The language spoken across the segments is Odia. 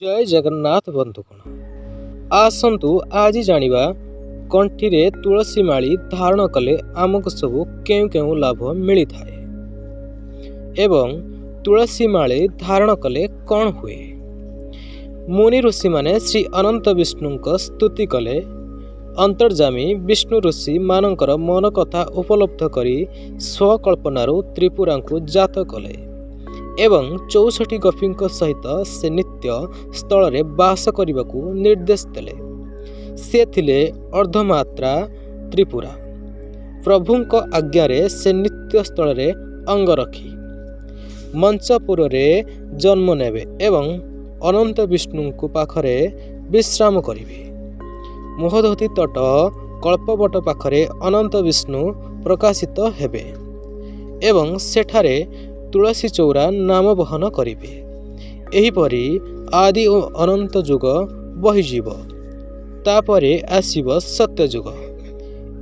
ଜୟ ଜଗନ୍ନାଥ ବନ୍ଧୁଗଣ, ଆସନ୍ତୁ ଆଜି ଜାଣିବା କଣ୍ଠିରେ ତୁଳସୀ ମାଳି ଧାରଣ କଲେ ଆମକୁ ସବୁ କେଉଁ କେଉଁ ଲାଭ ମିଳିଥାଏ ଏବଂ ତୁଳସୀ ମାଳି ଧାରଣ କଲେ କ'ଣ ହୁଏ। ମୁନି ଋଷିମାନେ ଶ୍ରୀ ଅନନ୍ତ ବିଷ୍ଣୁଙ୍କ ସ୍ତୁତି କଲେ। ଅନ୍ତର୍ଯାମୀ ବିଷ୍ଣୁ ଋଷି ମାନଙ୍କର ମନ କଥା ଉପଲବ୍ଧ କରି ସ୍ୱକଳ୍ପନାରୁ ତ୍ରିପୁରାଙ୍କୁ ଜାତ କଲେ ଏବଂ 64 ଗୋପୀଙ୍କ ସହିତ ସେ ନିତ୍ୟ ସ୍ଥଳରେ ବାସ କରିବାକୁ ନିର୍ଦ୍ଦେଶ ଦେଲେ। ସେ ଥିଲେ ଅର୍ଦ୍ଧମାତ୍ରା ତ୍ରିପୁରା। ପ୍ରଭୁଙ୍କ ଆଜ୍ଞାରେ ସେ ନିତ୍ୟ ସ୍ଥଳରେ ଅଙ୍ଗ ରଖି ମଞ୍ଚପୁରରେ ଜନ୍ମ ନେବେ ଏବଂ ଅନନ୍ତ ବିଷ୍ଣୁଙ୍କ ପାଖରେ ବିଶ୍ରାମ କରିବେ। ମହୋଦଧି ତଟ କଳ୍ପବଟ ପାଖରେ ଅନନ୍ତ ବିଷ୍ଣୁ ପ୍ରକାଶିତ ହେବେ ଏବଂ ସେଠାରେ ତୁଳସୀ ଚଉରା ନାମ ବହନ କରିବେ। ଏହିପରି ଆଦି ଓ ଅନନ୍ତ ଯୁଗ ବହିଯିବ। ତାପରେ ଆସିବ ସତ୍ୟଯୁଗ।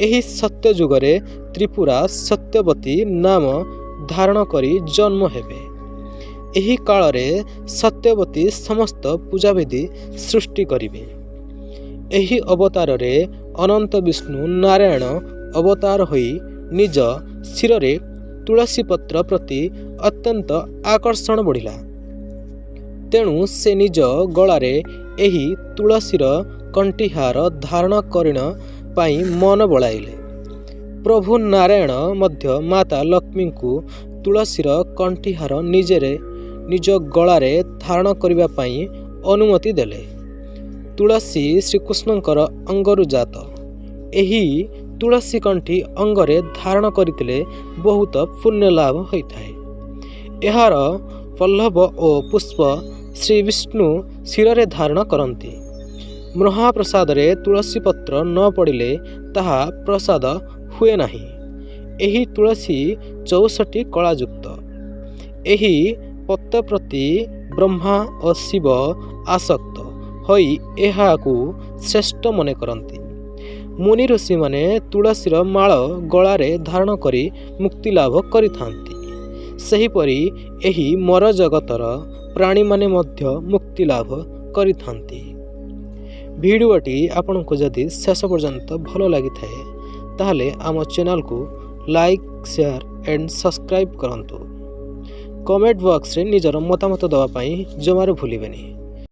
ଏହି ସତ୍ୟଯୁଗରେ ତ୍ରିପୁରା ସତ୍ୟବତୀ ନାମ ଧାରଣ କରି ଜନ୍ମ ହେବେ। ଏହି କାଳରେ ସତ୍ୟବତୀ ସମସ୍ତ ପୂଜାବିଧି ସୃଷ୍ଟି କରିବେ। ଏହି ଅବତାରରେ ଅନନ୍ତ ବିଷ୍ଣୁ ନାରାୟଣ ଅବତାର ହୋଇ ନିଜ ଶିରରେ ତୁଳସୀ ପତ୍ର ପ୍ରତି ଅତ୍ୟନ୍ତ ଆକର୍ଷଣ ବଢ଼ିଲା। ତେଣୁ ସେ ନିଜ ଗଳାରେ ଏହି ତୁଳସୀର କଣ୍ଠିହାର ଧାରଣ କରିଣ ପାଇଁ ମନ ବଳାଇଲେ। ପ୍ରଭୁ ନାରାୟଣ ମଧ୍ୟ ମାତା ଲକ୍ଷ୍ମୀଙ୍କୁ ତୁଳସୀର କଣ୍ଠିହାର ନିଜରେ ନିଜ ଗଳାରେ ଧାରଣ କରିବା ପାଇଁ ଅନୁମତି ଦେଲେ। ତୁଳସୀ ଶ୍ରୀକୃଷ୍ଣଙ୍କର ଅଙ୍ଗରୁ ଜାତ। ଏହି ତୁଳସୀ କଣ୍ଠି ଅଙ୍ଗରେ ଧାରଣ କରିଥିଲେ ବହୁତ ପୁଣ୍ୟ ଲାଭ ହୋଇଥାଏ। ଏହାର ପଲ୍ଲବ ଓ ପୁଷ୍ପ ଶ୍ରୀ ବିଷ୍ଣୁ ଶିରରେ ଧାରଣ କରନ୍ତି। ମହାପ୍ରସାଦରେ ତୁଳସୀ ପତ୍ର ନ ପଡ଼ିଲେ ତାହା ପ୍ରସାଦ ହୁଏ ନାହିଁ। ଏହି ତୁଳସୀ 64 କଳାଯୁକ୍ତ। ଏହି ପତ୍ର ପ୍ରତି ବ୍ରହ୍ମା ଓ ଶିବ ଆସକ୍ତ ହୋଇ ଏହାକୁ ଶ୍ରେଷ୍ଠ ମନେ କରନ୍ତି। ମୁନି ଋଷିମାନେ ତୁଳସୀର ମାଳ ଗଳାରେ ଧାରଣ କରି ମୁକ୍ତି ଲାଭ କରିଥାନ୍ତି। ସେହିପରି ଏହି ମର ଜଗତର ପ୍ରାଣୀମାନେ ମଧ୍ୟ ମୁକ୍ତି ଲାଭ କରିଥାନ୍ତି। ଭିଡ଼ିଓଟି ଆପଣଙ୍କୁ ଯଦି ଶେଷ ପର୍ଯ୍ୟନ୍ତ ଭଲ ଲାଗିଥାଏ, ତାହେଲେ ଆମ ଚ୍ୟାନେଲକୁ ଲାଇକ୍, ସେୟାର ଆଣ୍ଡ ସବସ୍କ୍ରାଇବ୍ କରନ୍ତୁ। କମେଣ୍ଟ ବକ୍ସରେ ନିଜର ମତାମତ ଦେବା ପାଇଁ ଜମାରୁ ଭୁଲିବେନି।